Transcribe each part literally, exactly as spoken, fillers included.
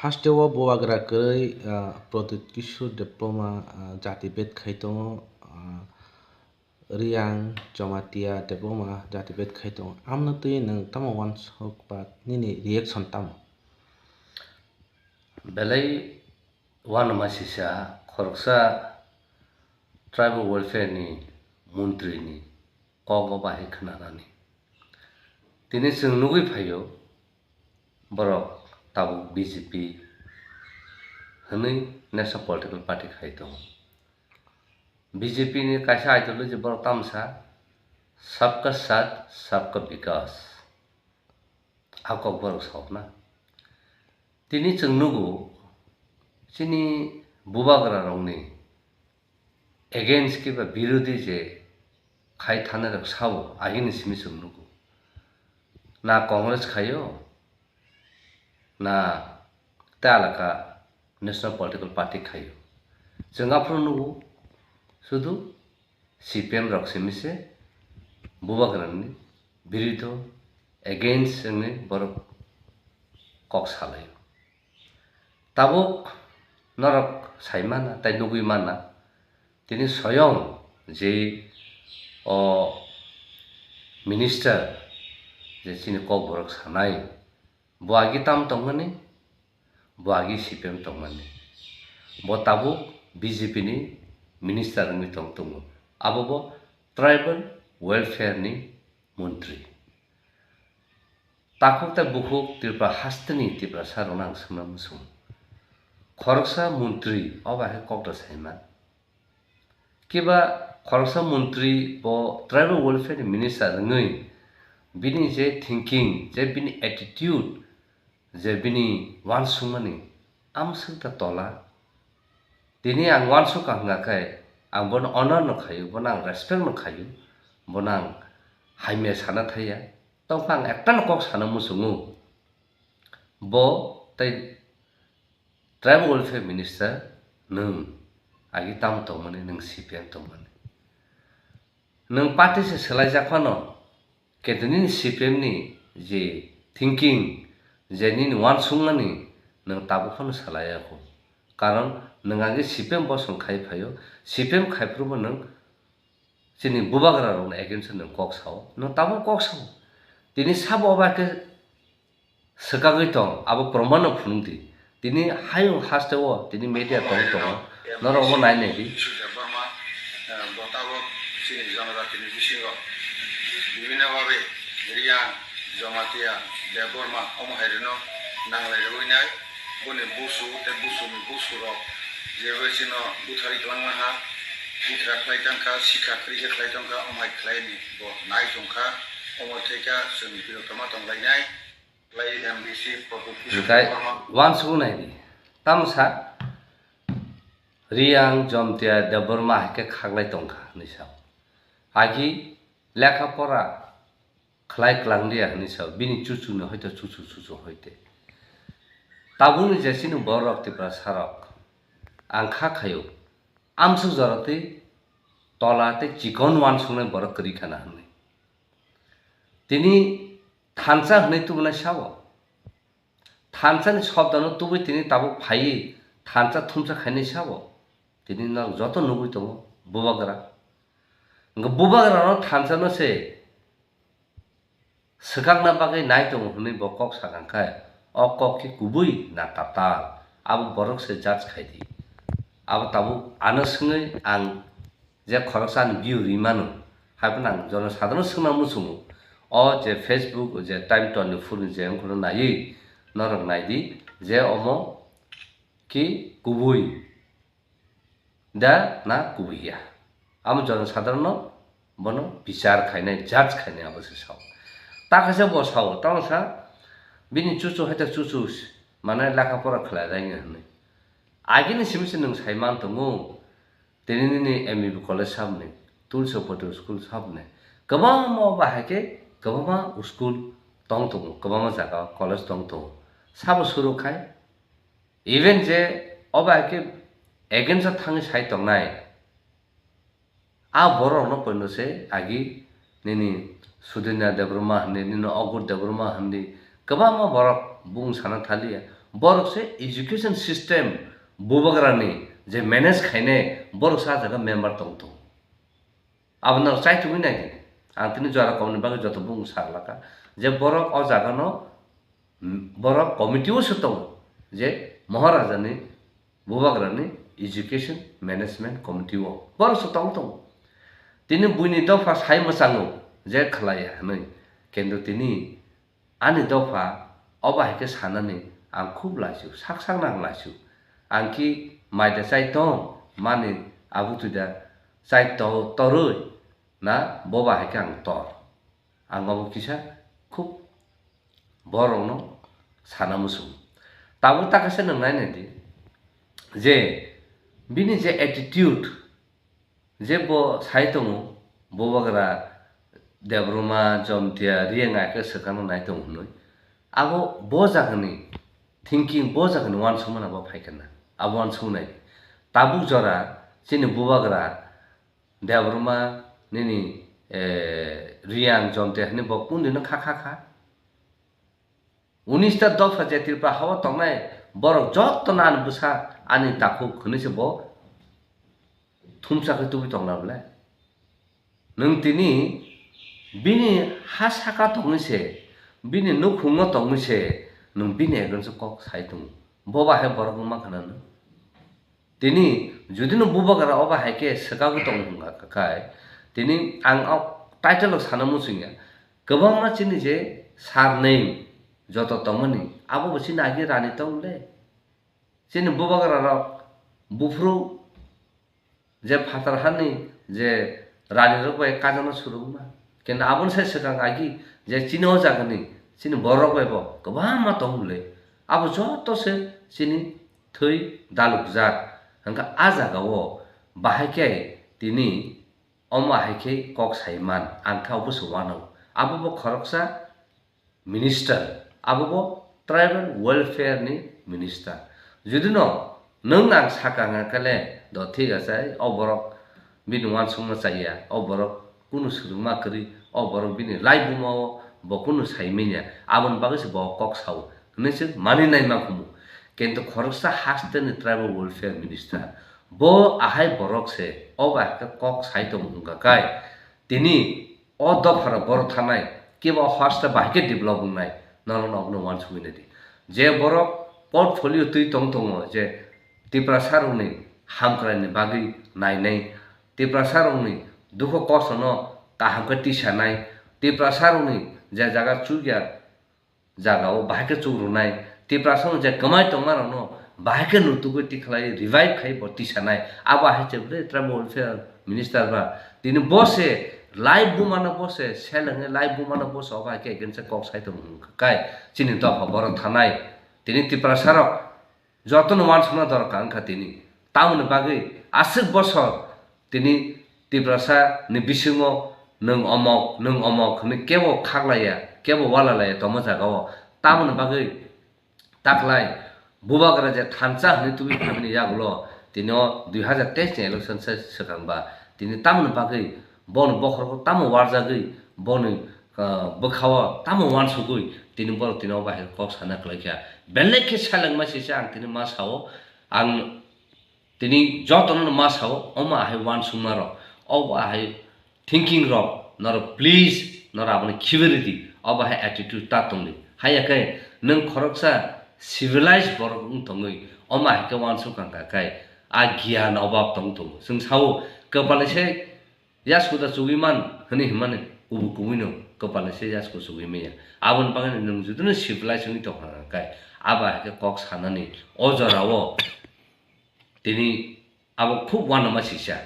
Hasteo bubagra kwrwi, ah, Pradyut Kishore Debbarma, ah, jati bed khai tongo, ah, Riyang Jamatia Debbarma jati bed khai tongo. Amno twi nwng tamo uansuk ba nini reaction tamo? Belai uanama sisa khoroksa tribal welfare ni montri ni kok o bahai khwnanani. Tini chwng nugwi phaio, borok tabuk B J P hwnwi national political party khai tongo. B J P ni kaisa ideology borok tamsa, "Sabka Saath, Sabka Vikas." A kok borok saokna. Tini chwng nugo, chini bubagra rokni against khe ba birodhi je khai thanai rok sao, agini simi chwng nugo. Na Congress khaio, na tei alaka national political party khaio. Chwng aphuru nugo, sudu C P M rok simi se bubagrani biridho against wngwi borok kok salaio. Tabuk norok sai mana tei nugwi mana, tini soyong je o minister je chini kok borok sanai, bo agi tam tongmani, bo agi C P M tongmani. Bo tabuk B J P ni minister wngwi tong tongo. Abo bo tribal welfare ni montri. Takhuk tei bukhuk Tripura hasteni Tiprasa rokno ang swngna muchung. Khoroksa montri o bahai kok da saima. Kiba khoroksa montri bo tribal welfare ni minister wngwi bini je thinking, je bini attitude, je bini uansukmani amswk da tola. Tini ang uansukha hwnkha khe ang bono honor no khaio, bono ang respect no khaio, bono ang hamya sana thaiya. Tongkha ang ekta no kok sana muchungo. Bo tei Tribal Welfare Minister nwng agi tamo tongmani, nwng C P M tongmani. Nwng party se swlaijak phano, kintu nini C P M ni je thinking, je nini uansukmani, nwng tabuk phano swlaiya kho. Karon nwng agi C P M bosong khai phaio, C P M khai phuru bo nwng chini bubagra rokni against o nwng kok sao, nwng tabuk kok sao. Tini sabo obo khe swkagwi tong, abo proman no phunuk di. Tini hayung haste o tini media tong tongo, norok obo nai nai di. Kishore Debbarma, eh, bo tabuk chini jonojatini bisingo bibhinno bhabe Riyang, Jamatia, Debbarma omo hai rwino nanglai rwui nai. Boni busu tei busuni busurok jebo chino buthari kwlangma ha, bithra khlai tangkha, sikha kwrwi khe khlai tongkha, omo hai khlaini bo nai tongkha, omo theka chwng birok tongma tonglainai. Hwnkhe uansuknai di, tamsa Riyang Jamatia Debbarma hai khe khaklai tongkha hinwi sao. Agi lekha pora khlai klang liya hinwi sao, bini chuchu ni hoito chuchu chuchu hoite. Tabukni jesini borok Tiprasa rok ang kha khaio, amswk jora twi tola tei chikon uansuknai borok kwrwi khana hinwi. Tini thansa hinwi tubunai sao. Thansa ni shobdo no tubui tini tabuk phaiwi thansa thumsa khainai sao. Tini norok joto nugui tongo bubagra. Hwnkhe bubagra no thansa no se swkakna bagwi nai tongo hinwi bo kok sakha khe, o kok khe kubui na tatal, abo borok se judge khai di. Abo tabuk ano swngwi ang je khoroksa ani view ri mano, hai phano ang jono sadharno swngna muchungo. O je Facebook, o je Time twenty-four ni je wngkha no naiwi norok nai di je omo ki kubui da na kubui ya. Amo jono sadharno bono bichar khainai, judge khainai abo se sao. Ta kaisa bo sao, tamo sa bini chuchu hai ta chuchu mane lekha pora khlai lai hinwi. Agini simi se nwng sai man tongo, tini nini M E B college sabni, Tulsi Patel school sabni, kwbangma bahai khe kwbangma school tong tongo, kwbangma jaga college tong tongo. Sabo suru khai, even je o bahai khe against o thangwi sai tongnai, a borok no poino se agi nini Sudhirna Debbarma hinwi, nini Agur Debbarma hinwi, kwbangma borok bung sana thaliya, Borok se education system bubagrani je manage khainai borok se ah jaga member tong tongo. Abono chaichugwi nai di. Ang tini jora komni bagwi joto bung sa laka je borok o jagano, mm, borok committee o se tongo je Maharajani bubagrani education management committee o borok se tong tongo. Tini buini dopha sai mwchango je khlaiya hwnwi, kintu tini ani dopha obo hai khe sanani ang khub laisu, sak sakno ang laisu. Ang khi mai da chai tong mani, abutui da chai to-, torwi na boba hai khe ang tor. Ang obo kisa khub borokno sana muchung. Tabuk ta kaisa nwng nai nai di je bini je attitude, je bo sai tongo, bubagra Debbarma, Jomtia, Reang hai khe swkangno nai tongo hwnwi. Abo bo jagani thinking, bo jagani uansukmani abo phai khe na. Abo uansuknai. Tabuk jora chini bubagra Debbarma nini, eh, Reang, Jomtia hwnwi bo kundino kha kha kha. Unis ta dopha je Tripura hao tongnai borok joto no ani bwsa ani takhuk hwnwi se bo thumsa khe tubui tongna bwle. Nwng tini bini ha saka tongwi se, bini nukhungo tongwi se, nwng bini against o kok sai tongo. Bo bahai borok wngma khna nw? Tini jodi no bubagra obo hai khe swkagwi tongo hwnka kha khai, tini ang o title o sana muchungya, kwbangma chini je surname joto tongmani, abo bo chini agi rani tong le. Chini bubagra rok buphuru je phatar hani je rani rok bai kajana surungma. Kintu aboni sai swkang agi je chini o jagani chini borok bai bo kwbangma tong le. Abo joto se chini thwi dalukjak. Hwnkha a jaga o bahai khe tini omo hai khe kok sai man, ang khe obo se uanw. Abo bo khoroksa minister, abo bo tribal welfare ni minister. Jodi no nwng ang saka hwnkha khe le, do thik ache, o borok bini uansukma chaya, o borok kunu swrwngma kwrwi, o borok bini laibuma o bo kunu sai manya, aboni bagwi se bo kok sao hwnwi se mani nai ma khumu. Kintu khoroksa haste ni tribal welfare minister, bo ahai borok se, o bai khe kok sai tongo hwnkha khe, tini o dopha rok borok thanai, kebo o haste bahai khe develop wngnai, norok no obono uansugwi nai di. Je borok portfolio twi tong tongo je Tiprasa rokni hamkrai ni bagwi nainai, Tiprasa rokni dukhu kosto no kaham khe tisanai, Tiprasa rokni je jaga chukya jaga o bahai khe chukrunai, Tiprasa no je kwmai tongma rok no bahai khe nutugwi tikhlai revive khai bo tisanai, abo hai che bwle tribal welfare minister ba tini bo se lai buma no bo se selengwi lai buma no bo se obo hai khe against kok sai tongo hwnkha khe chini dopha borok thanai tini Tiprasa rok. Jotono uansukna dorkar wngkha tini. Tamoni bagwi aswk bosor tini Tiprasa ni bisingo nwng omok, nwng omok hwnwi kebo khaklaiya, kebo walalaiya tongma jaga o. Tamoni bagwi taklai bubagra je thansa hwnwi tubui phaimani yagulo tini o dui hazar teis ni election se swkang ba tini tamoni bagwi boni bokhorok tamo warjagwi boni, ah, bwkha o tamo uansugwi tini borok tini o bahai kok sana kwlaikha. Belai khe selengma sisa ang tini ma sao, ang tini jotono ma sao, omo ahai uansukma rok, obo ahai thinking rok, norok please, norok abono khibi ridi, obo hai attitude ta tongdi. Haiya khe nwng khoroksa civilized borok wng tongwi, omo hai khe uansuk kha kha khai, a giyan obab tong tongo. Chwng sao, kwpalni se yasku da chugwi man hwnwi hwnmani kubui kubui no kwpalni se yasku chugwi manya. Aboni bagwi nwng judino civilized wngwi tong kha kha khai, abo hai khe kok sanani o jora o tini abo khub uanama sisa.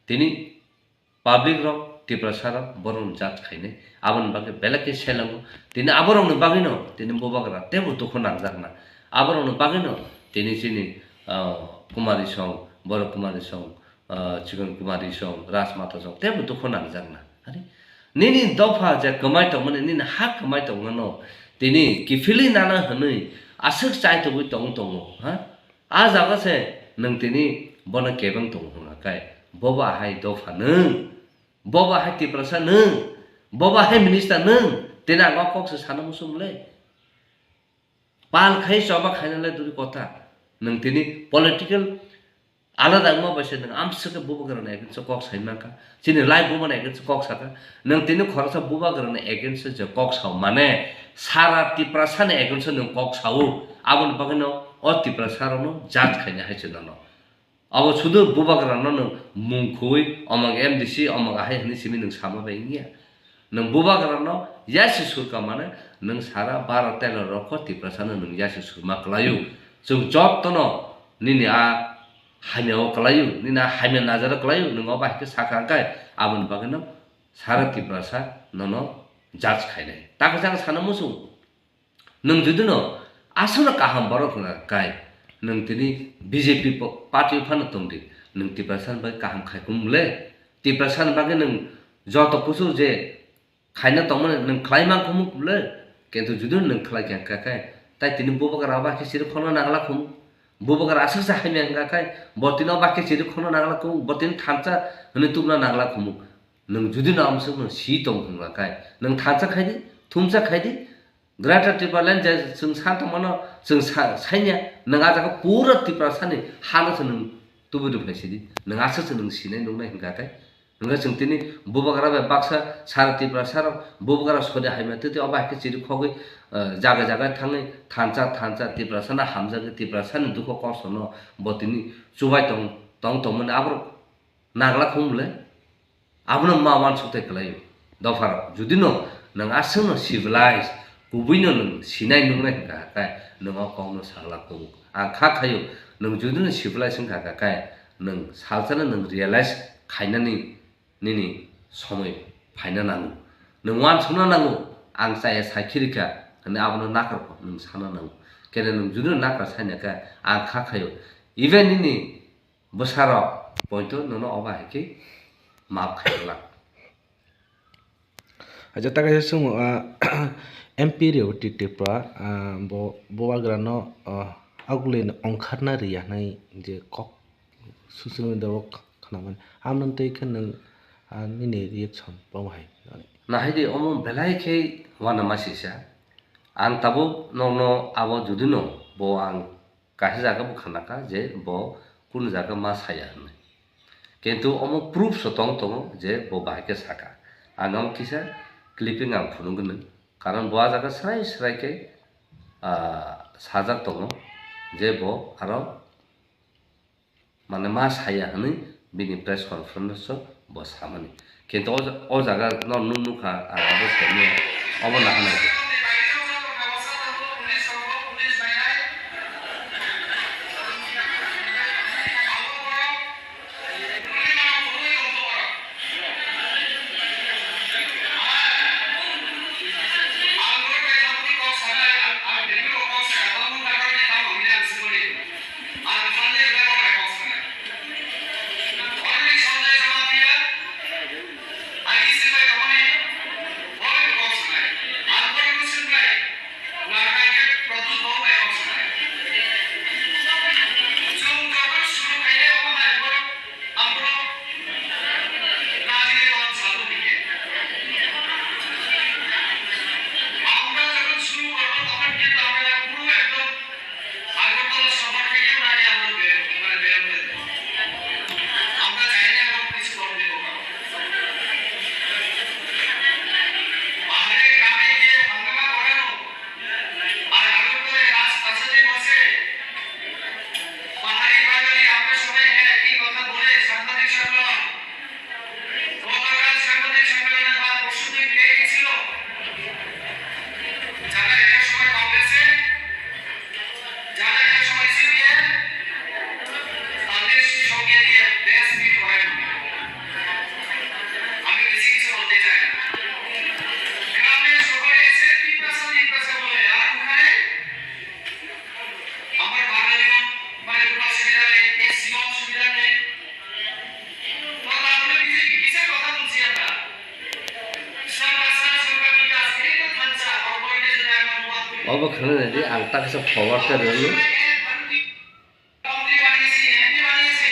Tini public rok, Tiprasa rok, borok no judge khainai. Aboni bagwi belai khe selango. Tini aborok ni bagwi no, tini bubagra teibo dukhu nangjakna. Aborok ni bagwi no, tini chini, ah, Kumari song, Borok Kumari song, ah, Chikon Kumari song, Rajmata song, teibo dukhu nangjakna. Hari, nini dopha je kwmai tongmani, nini ha kwmai tongmano, tini kiphilwi nana hwnwi aswk chai tongwi tong tongo, ha? A jaga se nwng tini bono kebeng tongo hwnka khe, boba hai dopha nwng, boba hai Tiprasa nwng, boba hai minister nwng, tini ang o kok se sana muchung le. Pal khai choba khaina le duri kotha. Nwng tini political alada wngma bai se nwng amswk khe bubagrani against o kok sai mankha. Chini lai bumani against o kok saka. Nwng tini khoroksa bubagrani against o je kok sao mane sara Tiprasani against o nwng kok sao. Aboni bagwino o Tiprasarokno judge khaina hai se nono. Abo sudu bubagrano nwng mung khui, omok M D C, omok ahai hwnwi simi nwng sama bai wngya. Nwng bubagrano yasi surka mane nwng sara baro telo rokho Tiprasano nwng yasi surma kwlaio. Chwng jottono nini a hamya o kwlaio, nini a hamya najaro kwlaio, nwng obo hai khe sakha hwnkhe aboni bagwino sara Tiprasa nono judge khainai. Takhe jang sana muchung. Nwng judino aswkno kaham borok wngkha kai, nwng tini B J P po-, party o phano tongdi, nwng Tiprasani bagwi kaham khai khumu le? Tiprasani bagwi nwng joto kusu je khaina tongmani nwng khlai man khumu le? Kintu judino nwng khlai kha kha kai, tai tini bubagra abo khe chiri khorna nangla khumu. Bubagra aswksa hamya wngkha kai, bo tini obo khe chiri khorna nangla khumu, bo tini thansa hwnwi tubuna nangla khumu. Nwng judino amswkno si tong wngkha kai, nwng thansa khaidi, thumsa khaidi, Greater Tipraland je chwng sa tongmano chwng sa-, sainya, nwng a jaga pura Tiprasani hano se nwng tubui rwphai sidi, nwng aswk se nwng sinai nuknai hwnkha khe. Hwnkhe chwng tini bubagra bai baksa sara Tiprasarok bubagra sori haima twi twi obo hai khe chiri khogwi, eh, jaga jaga thangwi thansa thansa Tiprasano hamjagwi Tiprasani dukho kostono bo tini chubai tong tong tongmani aborok nangla khumle. Abono ma uansuk tei kwlaio. Dopharok, judino nwng aswkno civilized, kubuino nwng sinai nungnai hwnkha khe nwng o kokno sagla kubuk. Ang kha khaio, nwng judino civilized wngkha khe nwng salsano nwng realize khainani nini somoi phaina nango. Nwng uansukna nango, ang chaya sakhirikha hwnwi abono nakarkha nwng sana nango. Kene nwng judino nakar sainakhe ang kha khaio. Even nini bwsarok poito nono obo hai khe maaf khairwlak. Acha ta kaisa swngmung, ah, M P Revati Tripura, ah, bo bubagrano, ah, ugly ni ongkharna riya hwnwi je kok social media o khnamani. Amoni twi khe nwng, ah, nini reaction bo hai? Nahaidi omo belai khe uanama sisa. Ang tabuk nokno abo judino bo ang kaisa jaga bo khnakha je bo kunu jaga ma saya hwnwi. Kintu omo proof so tong tongo je bo bahai khe sakha. Ang omo kisa clipping ang phunugwino. Karon bo a jaga srai srai khe, ah, sajak tongo je bo aro mane ma saya hwnwi bini press conference o bo samani. Kintu o ja-, o jaga no nuk nukha, ang abo saimanya, obo nahana. Agartala শহর থেকে ওনাকে আমরা বের-, মানে বেরোতে দেব। আমরা চাই না এমন কিছু করতে হোক। পাহাড়ে গ্রামে গিয়ে হাঙ্গামা করানো আর আগরতলায় রাজপ্রাসাদে বসে পাহাড়ি বাঙালি আমরা সবাই একই কথা বলে সাংবাদিক সম্মেলন গতকাল সাংবাদিক সম্মেলনের বা পরশুদিন কে কে ছিল? যারা একটা সময় কংগ্রেসে, যারা একটা সময় সিপিএম, তাদের সঙ্গে দিয়ে দেশ বিল করেন। আমি বেশি কিছু বলতে চাই না। গ্রামে শহরে এসে তিপ্রাসা, তিপ্রাসা বলে, আর ওখানে আমার বাঙালিও, মানে, কোনো অসুবিধা নেই, এসসিও অসুবিধা নেই। তো তাহলে বিজেপি কিসের কথা বলছি আমরা? সরকার সাথ, সরকার বিকাশ, এই তো থানসা, অপরকে যদি আমরা অনুবাদ করি। Obo khwnanai di, ang taksa forward khe rwdi. মন্ত্রী বানিয়েছি, এমপি বানিয়েছি।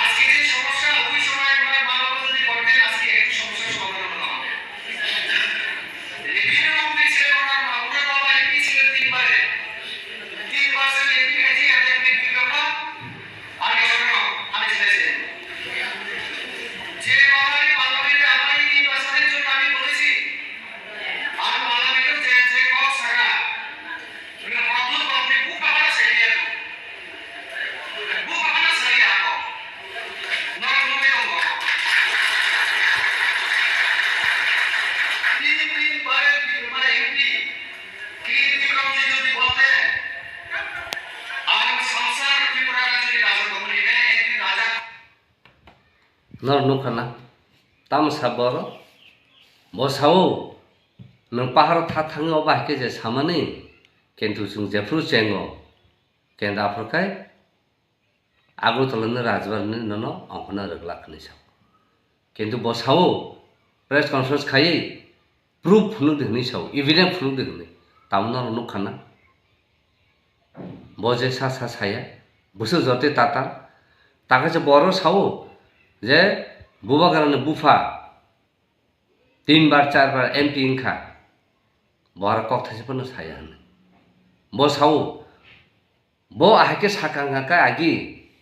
আজকে যে সমস্যা, ওই সময় ওনার মা বাবা যদি করতেন, আজকে একটু সমস্যার সমাধান হতো আমাদের। বিভিন্ন মন্ত্রী ছিলেন, ওনার মা, ওনার বাবা এমপি ছিলেন, তিনি Norok nukha na? Tamo sa borok? Bo sao, nwng paharo tha thangwi obo hai khe je samani, kintu chwng jephru chengo, kintu aphuru khai Agartala ni Rajbari ni nono ongkhorna rwglak hwnwi sao. Kintu bo sao, press conference khaiwi, proof phunuk di hwnwi sao, evidence phunuk di hwnwi. Tamo norok nukha na? Bo je sa sa saya, bwswk jotwi tatal. Takhe se borok sao je Bubagrani bupha tin bar, char bar M P wngkha, bo aro kok thaisa phano saya hwnwi. Bo sao, bo ahai khe sakha wngkha khe agi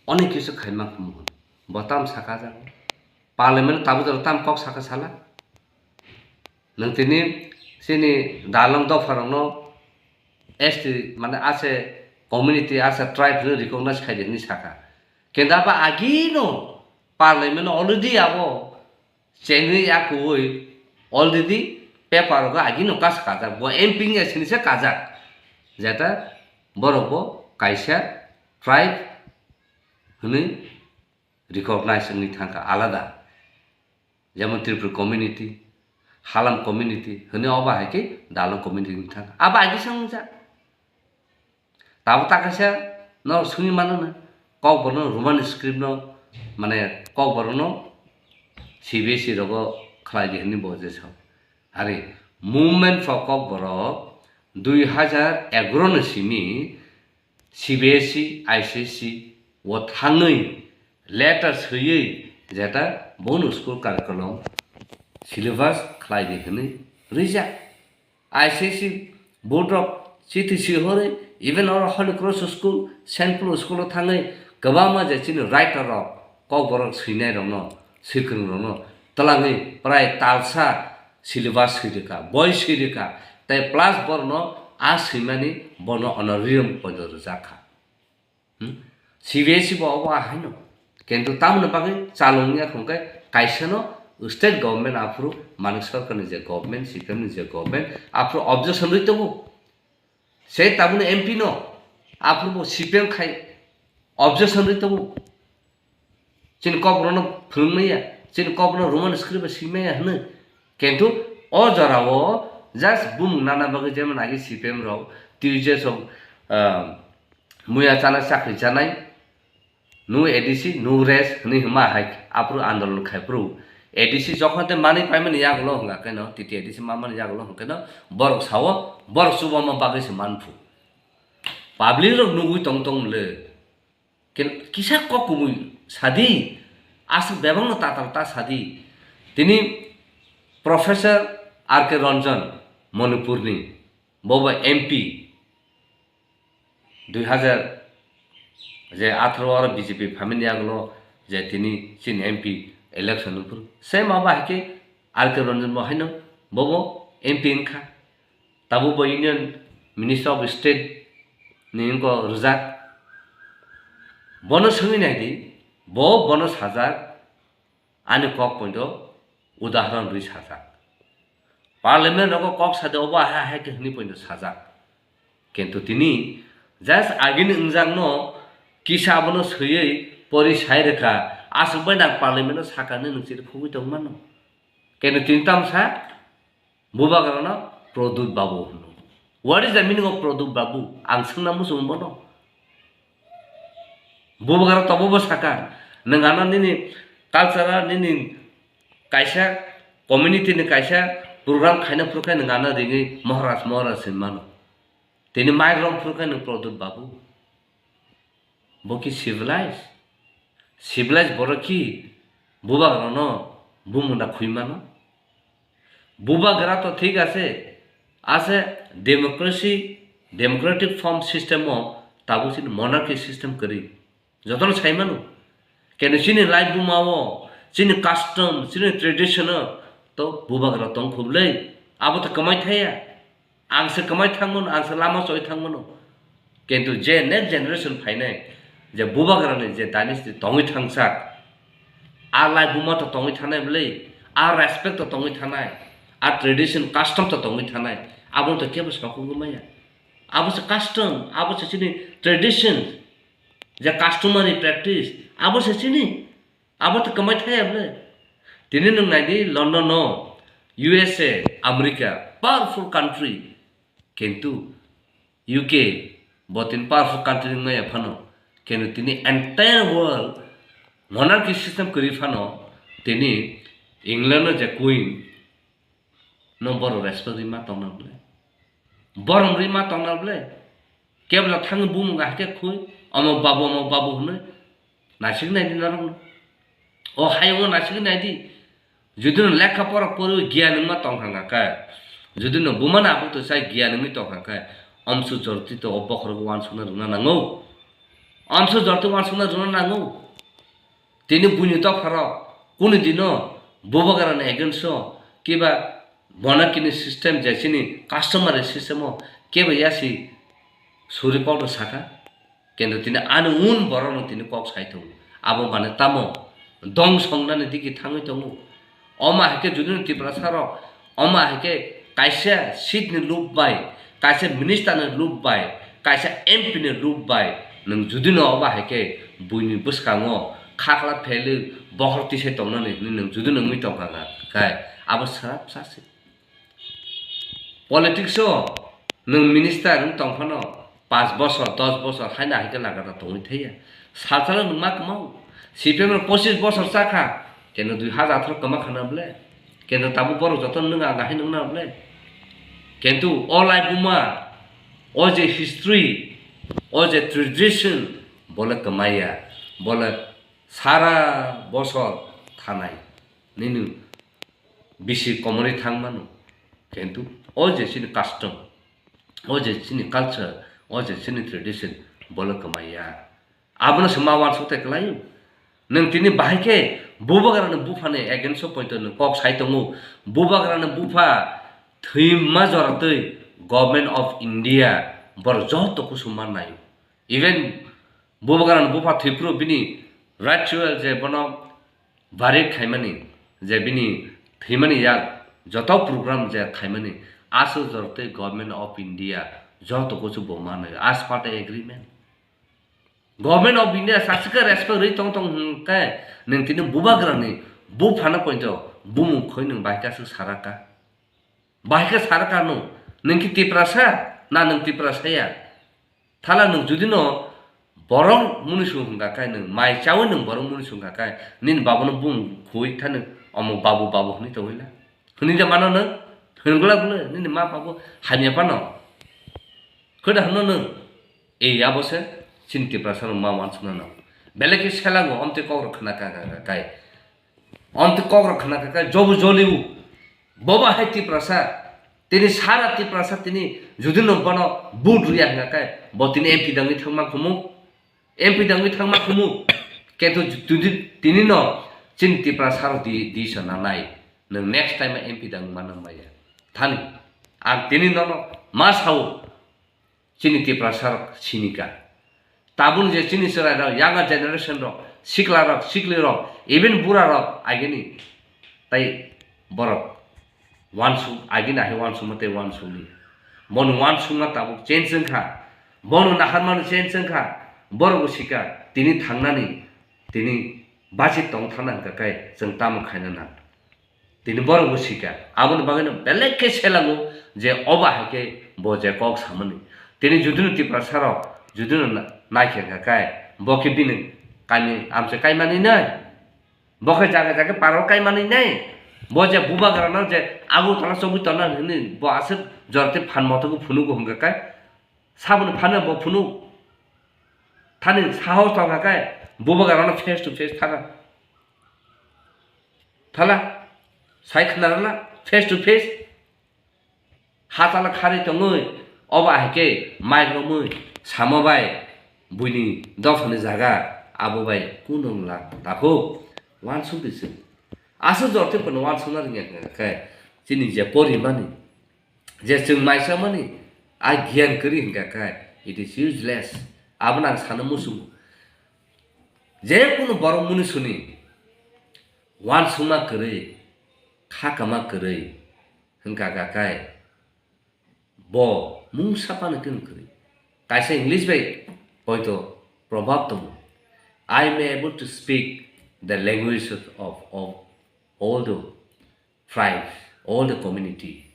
onek kisu khaima khumu hwn. Bo tam sakha jago. Parliament tabuk jora tam kok sakha sala. Nwng tini chini dalong dopharokno S T mane ase community, ase tribe hwnwi recognize khai di hwnwi sakha. Kintu abo agino parliament already abo chengwi ya kuwi already paper rogo agino kas kajak. Bo M P wngya sinisa kajak. Jeta borok bo kaisa tribe hwnwi recognize wngwi thangkha alada. Jemon Tripura community, Halam community hwnwi obo hai khe Dalong community wngwi thangkha. Abo agi se wngjak. Tabuk ta kaisa norok sungwi mano na, Kokborok no Roman script no, mane Kokborok no C B S E rogo khlai di hwnwi bo je sao. Are Movement for Kokborok dui hajar egaroh ni simi C B S E, I C S E o thangwi letter swiwi jeta bono school curriculum syllabus khlai di hwnwi rijak. I C S E board rok chiti si hori, even oro Holy Cross School, Saint Paul School o thangwi kwbangma je chini writer rok, Kokborok swinai rokno, swikring rokno twlangwi prai talsa syllabus swi rwkha, boi swi rwkha, tei plus borokno a swimani bono honorarium poito rwjak kha. Hmm? C B S E bo obo ahaino. Kintu tamoni bagwi chalung ya khungkhe kaisano state government aphuru Manik Sarkarni je government, C P M ni je government, aphuru objection rwi tongo. Se tabukni M P no aphuru bo C P M khai objection rwi tongo. Chini Kokborokno phwrwngmaya, chini Kokborokno Roman script bai swimaya hwnwi. Kintu o jorao just bumung nana bagwi jemon agi C P M rok twi je sok, ah, muya chanai chakri chanai, no A D C, no rest hwnwi hwnma hai aphuru andolon khai phuru A D C jokhon tei manwi paimani yagulo hwnga khe no, T T A D C mamani yagulo hwnkhe no, borok sao, borok chubama bagwi se manphu. Public rok nugwi tong tong le. Ken-, kisa kok kubui sadi, aswk bebakno tatal ta sadi. Tini Professor R K Ranjan, Manipurni, bobo M P, dui hajar je atharo oro B J P phaimani yagulo je tini chini M P election nungphuru. Same abo hai khe R K Ranjan bo haino bobo M P wngkha. Tabuk bo Union Minister of State ni wngkha rwjak. Bono swngwi nai di, bo bono sajak, ani kok poito udahoron rwi sajak. Parliament rogo kok sadi obo ahai ahai khe hwnwi poito sajak. Kintu tini just agini wngjakno kisa abono swiwi pori sai rwkha, aswk bai nang parliament o sakani nwng chiri khugwi tongmano. Kintu tini tamsa Bubagrano Pradyut Babu hwno. What is the meaning of Pradyut Babu? Ang swngna muchungo bono. Bubagra tobo bo saka, nwng ano nini cultural, nini kaisa community ni kaisa program khaina phuru khe nwng ano ringwi Maharaj, Maharaj hinwi mano. Tini mic rom phuru khe nwng Pradyut Babu. Bo ki civilized? Civilized borok ki Bubagrano bumungda khwi mano? Bubagra to thik ase, ase democracy, democratic form system o tabuk chini monarchy system kwrwi. Jotono sai mano. Keno chini lai buma o, chini custom, chini tradition o to Bubagra tong khublai. Abo to kwmai thaya. Ang se kwmai thangmano, ang se lama choi thangmano. Kintu je next generation phainai, je Bubagrani je dynasty tongwi thangsak, a lai buma to tongwi thanai bwlai, a respect to tongwi thanai, a tradition custom to tongwi thanai, abono to kebo sokogwi maya. Abo se custom, abo se chini tradition, je customary practice, abo se chini. Abo to kwmai thaya bwle. Tini nwng naidi London no, U S A, America, powerful country. Kintu U K bo tini powerful country wngmaya phano, kintu tini entire world monarchy system kwrwi phano, tini England no je queen no borok respect rwi ma tongna bwle, borom rwi ma tongna bwle. Kebla thangwi bumung ahai khe khui, omo babu, omo babu hwnwi naisik naidi norokno. O hayungo naisik naidi. Judino lekha pora poriwi giyan wngma tongkha khe, judino bumano abuk to sai giyan wngwi tongkha khe, omsu jorti to o bokhorogo uansukna rwna nango. Omsu jorti uansukna rwna nango. Tini buini dopharok kunu dino bubagrani against o kiba bona kini system je chini customary system o kebo yasi suri kokno saka. Kintu tini ani un borokno tini kok sai tongo. Abo mane tamo dong songnani digi thangwi tongo. Omo hai khe judino Tiprasa rok, omo hai khe kaisa seat ni lob bai, kaisa minister ni lob bai, kaisa M P ni lob bai, nwng judino omo hai khe buini bwskango khakla phelwi bokhorok tisai tongnani hwnwi nwng judino wngwi tongkha kha, khe abo swrapsa se. Politics o nwng minister wng tong phano, panch bosor, dos bosor haino hai khe lagata tongwi thaiya. Salsalo nwng ma kwmao. C P M rok pochis bosor chakha, keno dui hajar atharo kwma khana bwle. Keno tabuk borok joto nwng aga hai nwng na bwle. Kintu o lai buma, o je history, o je tradition, bole kwmaiya, bole sara bosor thanai. Nini bisi komorwi thang mano. Kintu o je chini custom, o je chini culture, o je chini tradition, bole kwmaiya. Abono se ma uansuk tei kwlaio. Nwng tini bahai khe bubagrani buphani against o poito nwng kok sai tongo. Bubagrani bupha thwima jora twi Government of India borok joto kusuma naio. Even bubagrani bupha thwiphuru bini ritual je bono bari khaimani, je bini thwimani yak joto program je khaimani, aswk jora twi Government of India joto kusu bo manwi as per the agreement. Government of India sasika respect rwi tong tong hwnkhe nwng tini bubagrani buphano poito bumung khoi nwng bahai khe aswk saraka. Bahai khe saraka nwng, nwng khe Tiprasa na nwng Tiprasa ya? Thala nwng judino borok munisung hwnkha khe, nwng mai chaui nwng borok munisung hwnkha khe, nini babono bung khui thani omo babu babu hwnwi tongwila. Hwnwi de mano nwng? Hwngwla bwle nini ma babu hamya phano. Khwda hwno nwng? Ei abo se chini Tiprasa rok ma uansukna nango. Belai khe selango omtwi kokrok khna ka, ka, ka, kai. Omtwi kokrok khna ka, kai jobu joliu. Boba hai Tiprasa. Tini sara Tiprasa tini judino bono vote rwya hwnkha khe, bo tini M P dangwi thangma kumu. M P dangwi thangma kumu. Kintu tini, tini no chini Tiprasa rok di, di sana nai. Nwng next time M P dang mana maya. Thani. Ang tini nono ma sao. Chini Tiprasa rok sinika. Tabuk je chini chwrai rok, younger generation rok, sikla rok, sikli rok, even bura rok, agini tai borok wansuk, agini ahi wansukma tei wansukli. Bono wansukma tabuk change wngkha. Bono naharmani change wngkha. Borok bo sika, tini thangnani, tini bachi tong thangna hwnkha khe chwng tamo khaina nang. Tini borok bo sika. Aboni bagwi no belai khe selango je obo hai khe bo je kok samani. Tini judino Tiprasa rok judino na-, naikhe hwnkha khe bo khe bini kaimi amchai kaimani nai. Bo khe jaga jaga paro kaimani nai. Bo je bubagra no je Agartala chobwi tongna hwnwi bo aswk jora tei phan motogo phunugo hwnkha khe saboni phano bo phunuk. Thani sahos tongkha khe bubagra no face to face thana. Thala, sai khna rwla, face to face. Hatala kharwi tongwi, obo hai khe mic romwi, samo bai, buini dophani jaga, abo bai kunu wngla takhuk, uansuk di chwng. Aswk jora tei phano uansukna rwngya hwnkha khe, chini je porimani, je chwng maisamani, a giyan kwrwi hwnkha khe, it is useless. Abono ang sana muchungo. Je kunu borok munisuni, uansukma kwrwi, kha kama kwrwi hwnkha kha khe bo mungsa phano khe kwrwi. Kaisa English bai poito probab tongo. "I may able to speak the languages of, of all the tribes, all the community.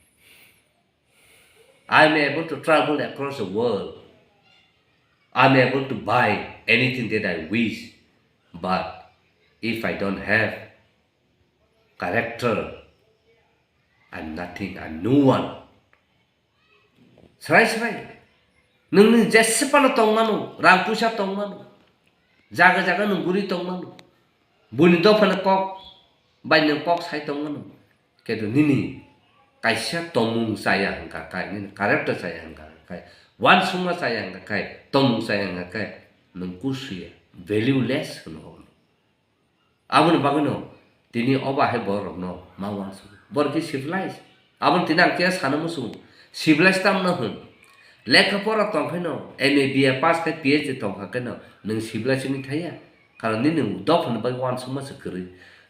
I am able to travel across the world. I am able to buy anything that I wish. But if I don't have character, I'm nothing, I'm no one. Srai srai. Nwng ni jese phano tong mano, rang puisa tong mano. Jaga jaga nwng guri tong mano. Buini dophani kok bai nwng kok sai tong mano. Kedo nini kaisa tongmung chaya hwnkha kai, nini character chaya hwnkha kai, uansukma chaya hwnkha kai, tongmung chaya hwnkha kai, nwng kusuya, valueless hwno. Aboni bagwino tini obo hai borokno ma uansukgo. Borok khe civilized. Aboni tini ang khe sana muchungo. Civilized tamno hwn. Lekha pora tong khaino, M A, B A pass khai P H D tong kha khaino, nwng civilized wngwi thaya. Karon nini dophani bagwi uansukma se kwrwi.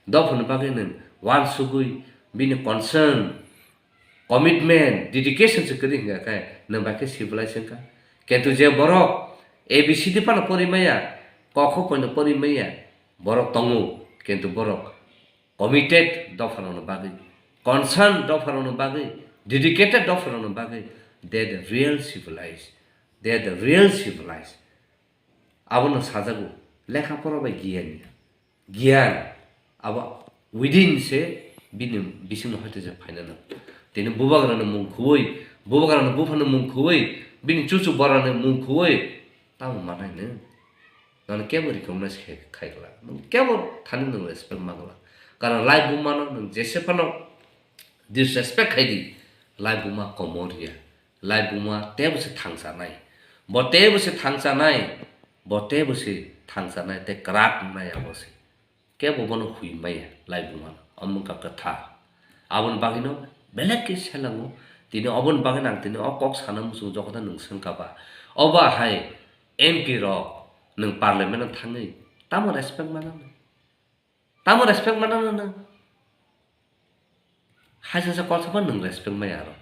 Dophani bagwi nwng uansugwi bini concern, commitment, dedication se kwrwi hwnkha khe nwng bai khe civilized wngkha. Kintu je borok A B C D phano pori maya, kok kho poino pori maya, borok tongo, kintu borok committed dopharokni bagwi, concern dopharokni bagwi, dedicated dopharokni bagwi, they the real civilized, they the real civilized. Abono sajago lekha pora bai giyan ya. Giyan abo within se bini bisingno hoite je phaina nang. Tini bubagrano mung khuwi, bubagrano buphano mung khuwi, bini chuchu borano mung khuwi, tamo manai nang. Nang kebo recognize khai, khai glak. Nang kebo thani nang respect ma glak. Karon lai bumano nang jese phano disrespect khai di, lai buma komor ya. Lai buma tebo se thangchanai. Bo tebo se thangchanai. Bo tebo se thangchanai tei kwrak wngnai abo se. Kebo bono hwi maya lai buma no. Omo wngkha kwtha. Aboni bagwino belek khe selango. Tini oboni bagwino ang tini o kok sana muchung jokhota nwng swngkha ba. Obo hai M P rok nwng parliament o thangwi tamo respect manang? Tamo respect manang nwng? Hai sasa kok sabo nwng respect maya aro.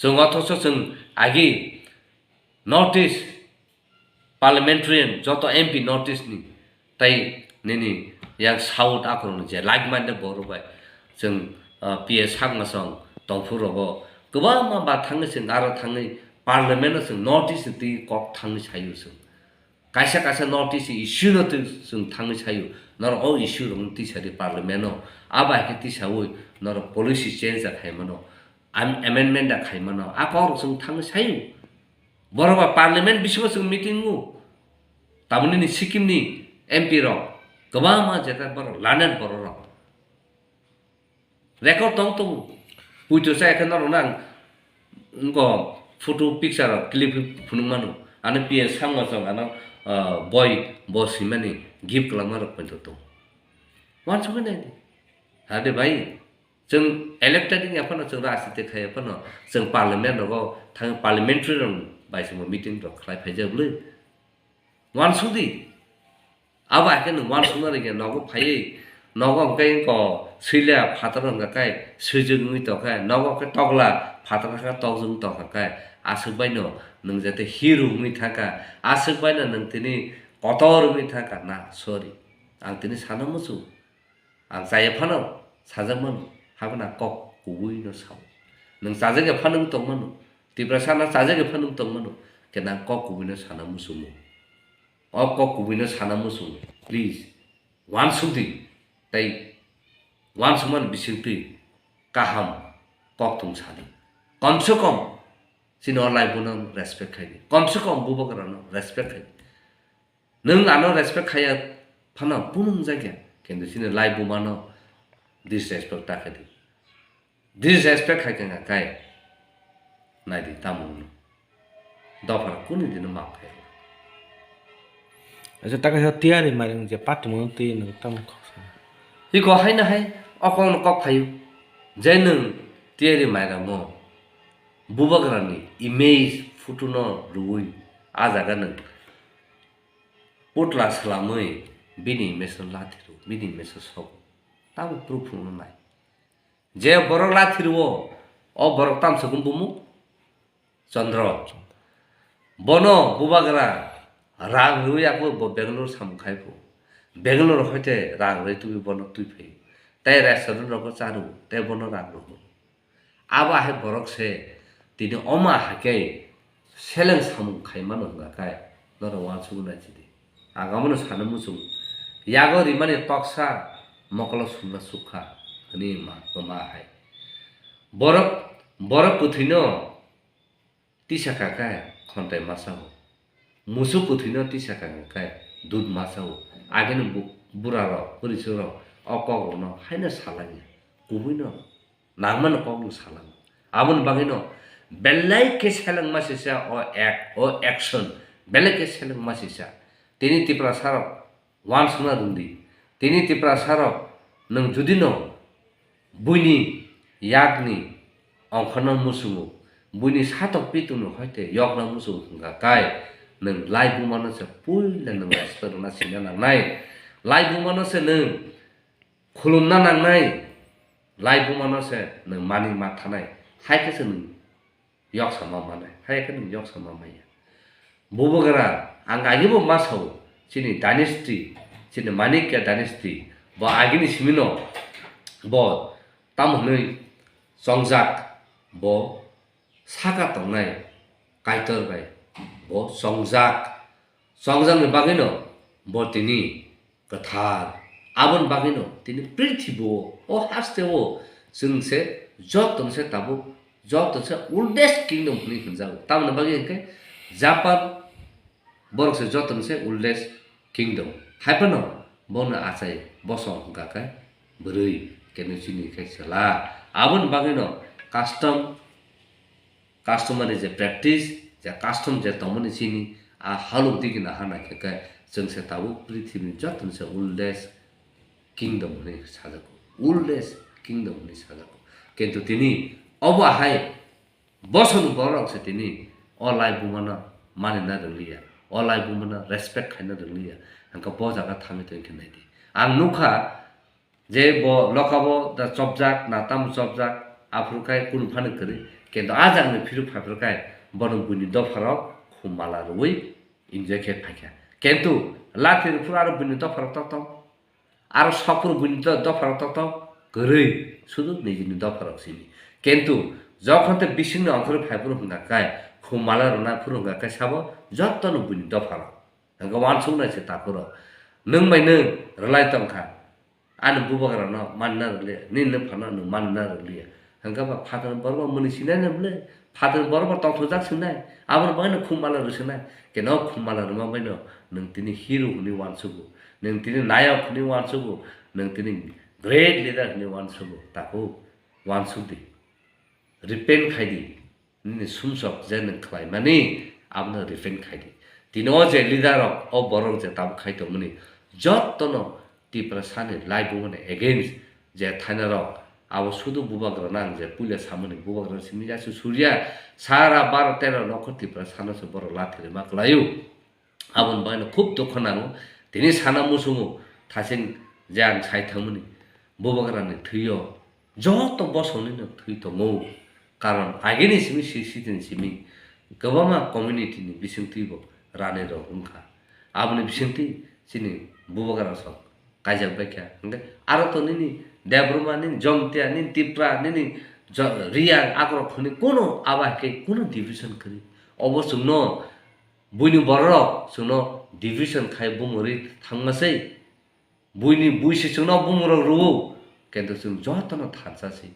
Chwng othocho chwng agi North East parliamentarian joto M P North East ni tai nini yang South akhorokni je like minded borok bai chwng, ah, P A Sakmasong tongphuru rogo kwbangma ba thangwi chwng aro thangwi parliament o chwng North East ni twi kok thangwi saio chwng. Kaisa kaisa North East issue no twi chwng thangwi saio, norok o issue rok no tisa di parliament o, abo hai khe tisaui norok policy change da khai mano, am-, amendment da khai mano, a kok rok chwng thangwi saio. Borok ba parliament bisingo chwng meeting o, tamoni ni Sikkim ni M P rok kwbangma jeta borok learned borok rok. Record tong tongo. Puito sa ekhe norok nang ngo photo picture rok clip phunuk mano. Ano P S Sangma chong ano, ah, boi bo simani gift kwlangma rok poito tong. Uansugwi nai di. Hade bai, chwng elected wngya phano, chwng rajniti khaiya phano, chwng parliament rogo thang, parliamentary rok bai chwngbo meeting rok khlai phaijak bwlwi. Uansuk di. Abo hai khe nwng uansukna rwngya, nogo phaiwi, nogo hwnkhe wngkha swila phataro hwnkha khe swijwk wngwi tongkha, nogo hwnkhe tokla phataro hwnkha tokjwk wngwi tongkha khe, aswk baino nwng jate hero wngwi thangkha, aswk baino nwng tini kotor wngwi thangkha na, sorry, ang tini sana muchung. Ang chaya phano sajak mano, haphano ang kok kubui no sao. Nwng chajak ya phano wng tong mano, Tiprasa no chajak ya phano wng tong mano, khe nang kok kubui no sana muchungo. O kok kubui no sana muchungo, please, uansuk di, tei uansukmani bisingtwi kaham kok thung sadi. Kom se kom chini o lai bono respect khai di, kom se kom bubagra no respect khai di. Nwng ano respect khaiya phano phunukjak ya, kintu chini lai buma no disrespect ta khe di. Disrespect khai khe wngkha kai. Nai di tamo wngno. Dopha kunu dino maaf khai. Acha ta kaisa tiyari mari wng je patwmano twi nwng tamo khoksa. Iko haino hai o kokno kok phaio. Je nwng tiyari mairamo bubagrani image photo no rwui a jaga nwng putla swlamwi bini mesa lathi rw, bini mesa sok. Tamo proof phunuknai. Je borok lathi rwo, o borok tamo se kung bumu? Chandra. Bono bubagra rang rwui ako bo Bangalore samung khai phu. Bangalore hoite rang rwi tubui bono twi phaio. Tei restaurant rogo cha rwo, tei bono rang rwo. Abo hai borok se tini omo hai khe seleng samung khai mano hwnga khe norok uansukgwi nai sidi. Ang abono sana muchungo. Yago rimani toksa mokolo sumna sukha hwnwi ma, ma hai. Borok, borok kwthwino tisa kha khe khontai ma sao. Musuk kwthwino tisa kha khe dud ma sao. Agini bu-, burarok, bwrwichwkrok o kokrokno haino salangya. Kubuino nangmano kokno salango. Aboni bagwino belai khe selengma sisa o act, o action, belai khe selengma sisa. Tini Tiprasarok uansukna rwngdi. Tini Tiprasarok nwng judino buini yakni ongkhorna muchungo, buini satok pitungni hoite yokna muchungo hwnkha khe nwng laibumano se puila nwng respect rwna sina nangnai. Laibumano se nwng khulumna nangnai, laibumano se nwng mani ma thanai, hai khe se nwng yoksa ma manai, hai khe nwng yoksa ma manya. Bubagra ang agibo ma sao, chini dynasty, chini Manikya dynasty, bo agini simino bo tamo hwnwi chongjak, bo saka tongnai Kaitor bai bo chongjak. Chongjakni bagwino bo tini kwthar. Aboni bagwino tini prithibo, o haste o chwng se joto se tabuk, joto se oldest kingdom hwnwi hwnjago. Tamoni bagwi hwnkhe Japan borok se joto se oldest kingdom. Hai phano bono achai bosong hwnkha khe bwrwi, keno chini khe chwla. Aboni bagwino custom, customary je practice, je custom je tongmani chini, a halok digina hana khe khe chwng se tabuk prithibi joto se oldest kingdom hwnwi sajago, oldest kingdom hwnwi sajago. Kintu tini obo hai bosongni borok se tini o laibumano manina rwngliya, o laibumano respect khaina rwngliya, hwnkhe bo jaga thangwi tongkhe naidi. Ang nukha, je bo lokabo da chopjak, na tamo chopjak, aphuru khai kunu phano kwrwi. Kintu a jagani phiruk phaiphuru khai bono buini dopharok khum mala rwui enjoy khe phaikha. Kintu lathi rwphuru aro buini dopharok toktok, aro sokphuru buini do-, dopharok toktok kwrwi, sudu nijini dopharok simi. Kintu jokhon tei bisingni ongkhorwi phaiphuru hwnkha khai, khum mala rwna phuru hwnkha khai sabo jotono buini dopharok. Hwnkhe uansuknai se takhurok. Nwng bai nwng rwlai tongkha. Ani bubagrano manna rwliya, nini nwphano nwng manna rwliya. Hwnkhe ba phatarni borok bo mwnwi sinai nai bwle? Phatarni borok bo tongthokjak sinai? Aboni bagwino khum mala rwswnai. Keno khum mala rwma baino nwng tini hero hwnwi uansugo. Nwng tini nayok hwnwi uansugo. Nwng tini great leader hwnwi uansugo. Takhuk uansukdi. Repent khaidi. Nini sumsok je nwng khlaimani, abono repent khaidi. Tini o je leader rok, o borok je tabuk khai tongmani, jotono Tiprasani laibumani against je thainarok, abo sudu bubagrano ang je puila samani, bubagrano simi jasu surya, sara baro tero nokho Tiprasano se borok lathi rwma kwlaio. Aboni bagwino khub dukho nango. Tini sana muchungo thasing je ang sai thangmani, bubagrani thwio joto bosongnino thwi tongo. Karon agini simi, si-, sitini simi kwbangma community ni bisingtwi bo rani rok wngkha. Aboni bisingtwi chini bubagra sok kaijak baikha. Hwnkhe aro to nini Debbarma, nini Jomtia, nini Tipra, nini Jo-, Riyang, akorok hwnwi kuno abo hai khe kuno division kwrwi. Obo chwngno buini bororok chwngno division khai bumuri thangma sei. Buini bui se chwngno bumurok rwo, kintu chwng jotono thansa se,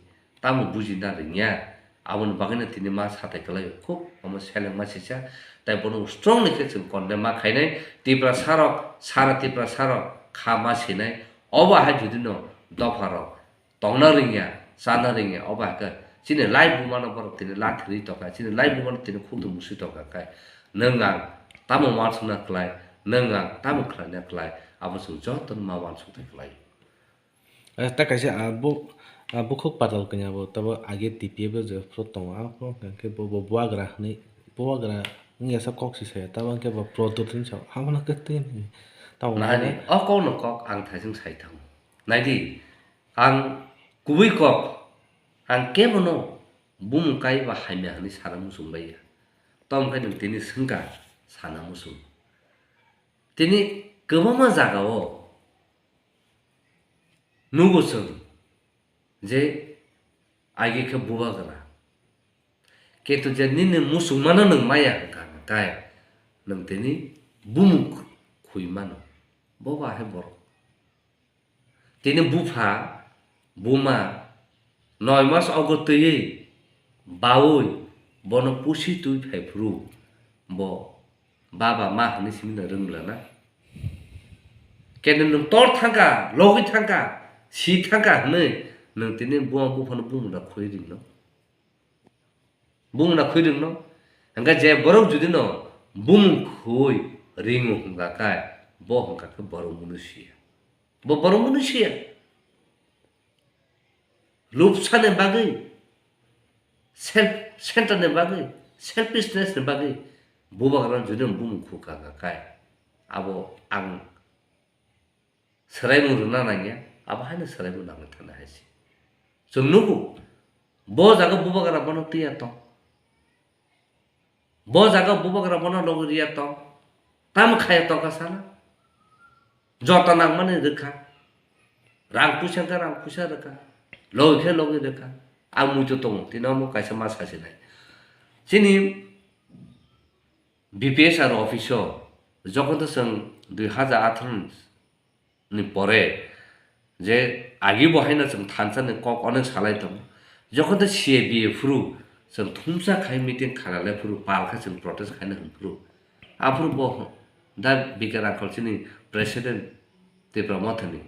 tamo bujina rwngya. Aboni bagwino tini ma satai kwlaio, khub omo selengma sisa, tai bono strongly khe chwng condemn ma khainai. Tiprasarok, sara Tiprasarok kha ma sinai, obo hai judino dopharok tongna rwngya, chana rwngya, obo hai khe chini lai bumano borok tini lathirwi tongkha, chini lai bumano tini khukduk musui tongkha khe, nwng ang tamo uansukna kwlai, nwng ang tamo khlaina kwlai, abo chwng jotono ma uansukna kwlai. Eh, ta kaisa, ah, bu-, ah, bukhuk patal kanya bo, tabo age T P F o je phuru tongo, ah, phuru hwnkha khe bo, bo buagra hwnwi, buagra wngya sa kok si saya, tabo hwnkhe bo Pradyot hinwi sa, abo no khe twi hinwi. Tamo Nahani, o kokno kok ang thaising sai thango. Naidi, ang kubui kok, ang kebono bumung kai ba hamya hwnwi sana muchung baiya. Tamo khe nwng tini swngkha sana muchung. Tini kwbangma jagao nugo chwng je agi khe bubagra. Kintu je nini muchungmano nwng maya hwnkha hwnkhe nwng tini bumung khui mano. Bo ba hai borok. Tini bupha, buma, noi mas ogo twiwi baui bono pusi twi phai phuru bo baba ma hwnwi simi no rwngla na. Kene nwng tor thangkha, logwi thangkha, si thangkha hwnwi nwng tini buma buphano bumungda khwi ringno. Bumungda khwi ringno. Hwnkhe je borok judino bumung khwi ringo hwnkha khe bo hwnkha khe borok mwnwi siya. Bo borok mwnwi siya. Lupsani bagwi, self centre ni bagwi, selfishness ni bagwi bubagrano judino bumung khukha kha kai, abo ang swraimung rwna nangya, abo haino swraimung nangwi thangna hai se. Chwng nugo, bo jaga bubagra bono twiya tong. Bo jaga bubagra bono logi riya tong. Tamo khaya tongkha sana. Joto nangmani rwkha. Rang puisa khe rang puisa rwkha. Logi khe logi rwkha. Ang muitu tongo. Tini omo kaisa ma sasinai. Chini B P S R office o jokhon to chwng dui hazar atharo ni pore je agi bo haino chwng thansa ni kok onek salai tongo. Jokhon to C A B A phuru chwng thumsa khai meeting khalalai phuru pal khe chwng protest khaina hwn phuru. Aphuru bo da Bikar Angkol chini president Tipra Mothani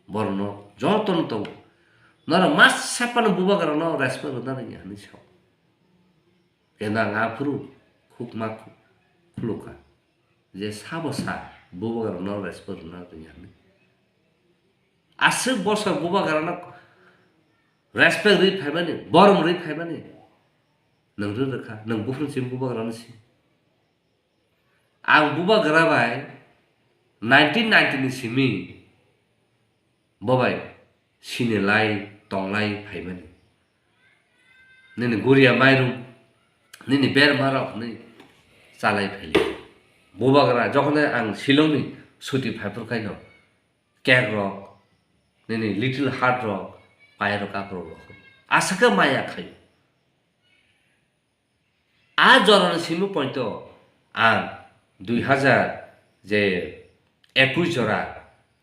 borokno jotono tongo. Norok masa phano bubagrano respect rwna nangya hwnwi sao. Khe nang aphuru khukma khu-, khulukha. Je sabo sa, bubagrano respect rwna rwya hwnwi. Aswk bosor bubagrano respect rwi phaimani, borom rwi phaimani. Nwng rw rwkha, nwng buphuru simi bubagrano si. Ang bubagra bai nineteen ninety ni simi bo bai sinilai tonglai phaimani. Nini guria mairum, nini berma rok hinwi chalai phaili. Bubagra jokhon ang Shillong ni suti phaiphuru khaino cake rok, nini Little Heart rok, payarok kakrok rok. Aswk khe maya khaio. A jorani simi poito ang dui hazar je ekush jora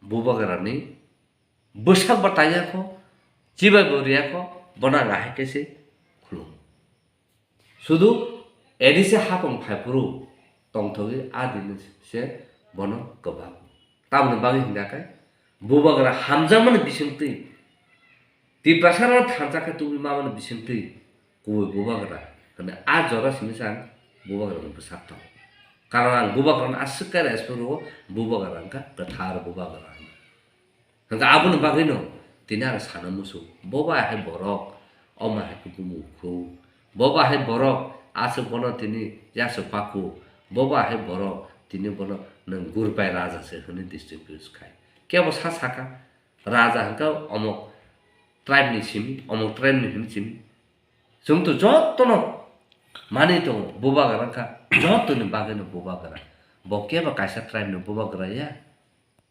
bubagrani bwsak bo taiya kho, chibai bo riya kho, bono ang ahai khe se khulum. Sudu A D C hapang phaiphuru tongthogwi a din se bono kwbang. Tamoni bagwi hingkha khe bubagra hamjakmani bisingtwi Tiprasarok thansa khe tubui mamani bisingtwi kubui bubagra hwnwi a jora simi se ang bubagrani bwsak tongo. Karon ang bubagrano aswk khe respect rwo, bubagra wngkha kwthar bubagra hwnwi. Hwnkhe aboni bagwino tini ang sana muchungo, bo bai hai borok, omo hai khe bumung khu, bo bai hai borok aswk bono tini yaswk paku, bo bai hai borok tini bono nwng Gurpai Raja se hwnwi distinguish khai. Kebo sa saka, Raja hwnkhe omok tribe ni simi, omok tribe ni hwnwi simi. Chwng to jotono manwi tongo, bubagra wngkha jotoni bagwino bubagra. Bo kebo kaisa tribe ni bubagra ya.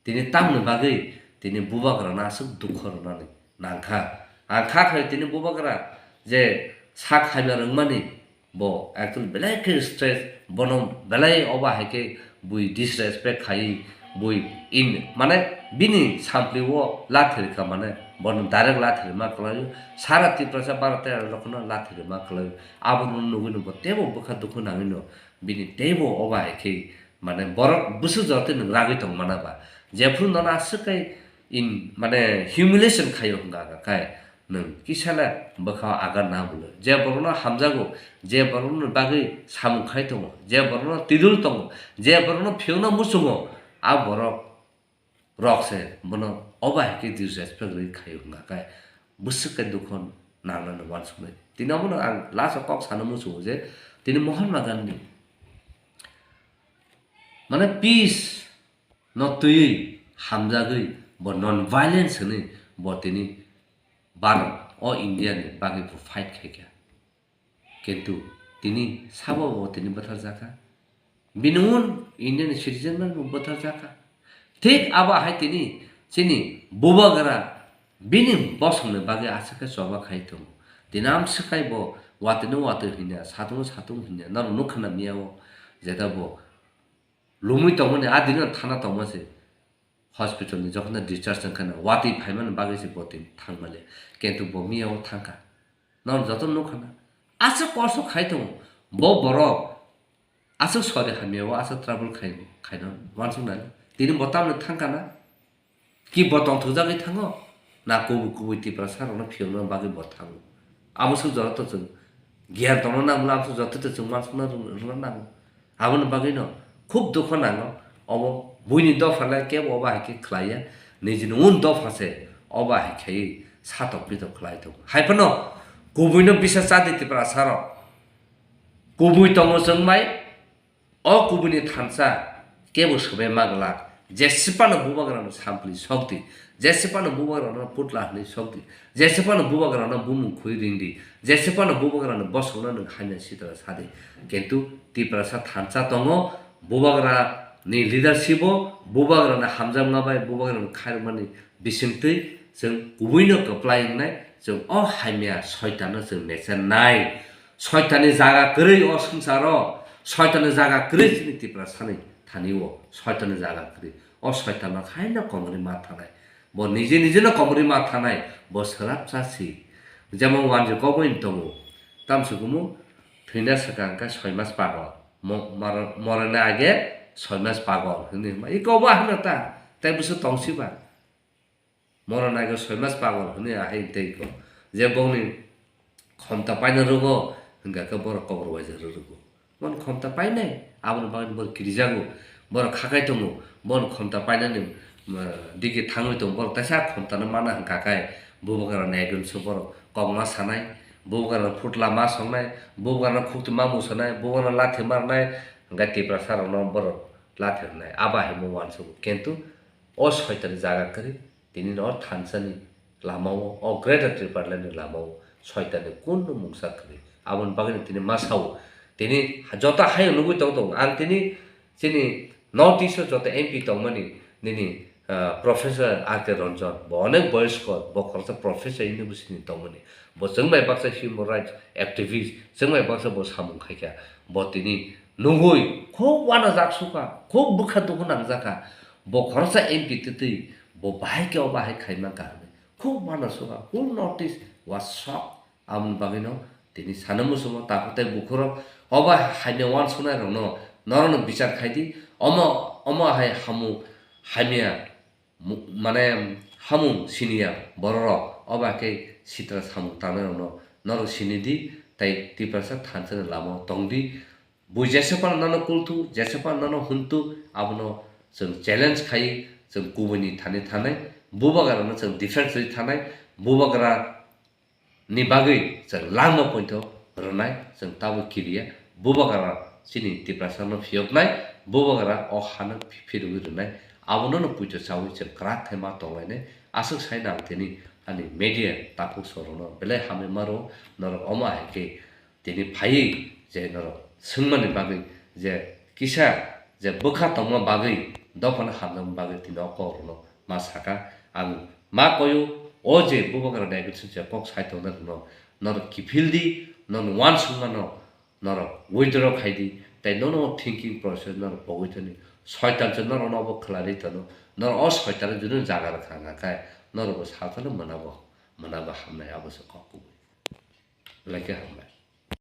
Tini tamoni bagwi tini bubagrano aswk dukho rwnani nangkha. Ang kha khai tini bubagra je sak hamya rwngmani, bo actually belai khe stress, bono belai obo hai khe bui disrespect khai, bui in, mane bini sampli o lathi rwkha, mane bono direct lathi rwma kwlaio, sara Tiprasa baro tera rokno lathi rwma kwlaio, abono nugwino bo teibo bwkha dukhu nangwino bini teibo obo hai khe, mane borok bwswk jora tei nwng ragwi tong mana ba, jephru nono aswk khe in, mane humiliation khaio hwnka hwnka khe, nwng kisa le bwkha o agar na bwlwi. Je borokno hamjago, je borokno bagwi samung khai tongo, je borokno tidul tongo, je borokno phiyokna muchungo, a borok rok se bono obo hai khe disrespect rwi khaio hwnka khe bwswk khe dukho nangnani uansuknai. Tini obono ang last o kok sana muchungo je tini Mahatma Gandhi mane peace no twiwi hamjagwi bo non violence hwnwi bo tini Bharat o India ni bagwi bo fight khaikha. Kintu tini sabo bo tini bwtharjakha. Bini un India ni citizen bai bo bwtharjakha. Thik abo hai tini chini bubagra Bini bosongni bagwi aswk khe choba khai tongo. Tini amswk khai bo watwi no watwi hwnya, satung no satung hwnya, norok nukha na miya o jeta bo lumui tongmani, a dino thana tongma se hospital ni jokhon discharge wngkha na watwi phaimani bagwi se bo tini thangmani, kintu bo miya o thangkha. Norok joto nukha na aswk kosto khai tongo bo borok. Aswk sori hamya o aswk trouble khai, khaino uansuk nai. Tini bo tamni thangkha na? Ki bo tongthokjagwi thango? Na kubui kubui Tiprasa rokno phiyokna bagwi bo thango? Abo swk joto to chwng giyan tongna nangmano, abo swk joto to chwng uansukna rwna nango. Aboni bagwino khub dukho nango. Obo buini dopha le kebo obo hai khe khlaiya. Nijini un dopha se obo hai khe satok pitok khlai tongo. Hai phano kubuino bisa chadi Tiprasa rok. Kubui tongo chwng bai, o kubuini thansa kebo swbai ma glak. Jesipano bubagrano sampli sokdi, jesipano bubagrano putla hwnwi sokdi, jesipano bubagrano bumung khui ringdi, jesipano bubagrano bosongno nwng hamya sitra sadi. Kintu Tiprasa thansa tongo, bubagrani leadership o, bubagrano hamjakma bai bubagrano khairokmani bisingtwi chwng kubuino kwplai wngnai, chwng o hamya soitanno chwng mechennai. Soitanni jaga kwrwi o swngcharo, soitanni jaga kwrwi chini Tiprasani thani o, soitanni jaga kwrwi. O soitanno haino komorwi ma thanai. Bo nije nije no komorwi ma thanai, bo swrapsa si. Jemon wanjwi koboi tongo, tamsukhumu thwina swkang khe soi mas pagol. Mo-, moro-, moroni age soi mas pagol hwnwi hwnma. Iko bo hano ta, tei bwswk tongsiba. Moro naigo soi mas pagol hwnwi ahai tei ko. Je bongni khomta paina rwgo, hwnkha khe borok kobor waisa rwrwgo. Bono khomta painai, aboni bagwi borok kirijago, borok khakai tongo, bono khomta painani, um, digi thangwi tongo, borok teisa khomtano mana hwnkha khe bubagra naigonso borok kokma sanai, bubagra phutla ma songnai, bubagra khukti ma musanai, bubagra lathi marnai, hwnkhe Tiprasa rokno borok lathi rwnai, abo hai mo uansugo. Kintu o soitan jaga kwrwi, tini no thansani lama o, o Greater Tipraland ni lama o soitan ni kunno mungsa kwrwi. Aboni bagwi tini ma sao, tini joto hayung nugwi tong tong. Ang tini chini North East o joto M P tongmani nini, ah, Professor R K Ranjan, bo onek boyosko, bo khoroksa Professor University ni tongmani. Bo chwng bai baksa human rights activist, chwng bai baksa bo samung khaikha. Bo tini nugwi khub uanajak sukha, khub bwkha dukhu nangjakha. Bo khoroksa M P twtwi bo bahai khe o bahai khaima kaham. Khub uanajak sukha, whole North East was shocked. Aboni bagwino tini sana muchungo takhuk tei bukhurok obo hamya uansuknai rokno norokno bichar khaidi. Omo, omo hai hamu hamya mu-, mane hamung siniya bororok obo hai khe sitra samung tangnai rokno norok sinidi tei Tiprasa thansani lama o tongdi. Bo jesa phano nono kultu, jesa phano nono huntu, abono chwng challenge khai, chwng kubuini thani thanai, bubagrano chwng defense rwi thanai, bubagra ni bagwi chwng langma poito rwnai, chwng tabuk kiriya, bubagra chini Tiprasano phiyoknai, bubagra o hano phi-, phirogwi rwnai, abono no poito chawi chwng kwrak khe ma tonglainai, aswk sai nang tini ani media takhuk sorokno belai hamwi maro, norok omo hai khe tini phaiwi je norok swngmani bagwi je kisa je bwkha tongma bagwi dophano hamjakma bagwi tini o kokrokno ma saka. Ang ma koyo o je bubagra diagnosis je kok sai tongnai rokno norok kiphil di, norok uansukmano norok withdraw khai di, tei nono thinking process norok pogwi thani soitan se norokno obo khlai ri tono, norok o soitan junu jaga rwkha hwnka khe norokbo salsano mwnabo, mwnabo hamnai abo se kok kubui. Belai khe hambai.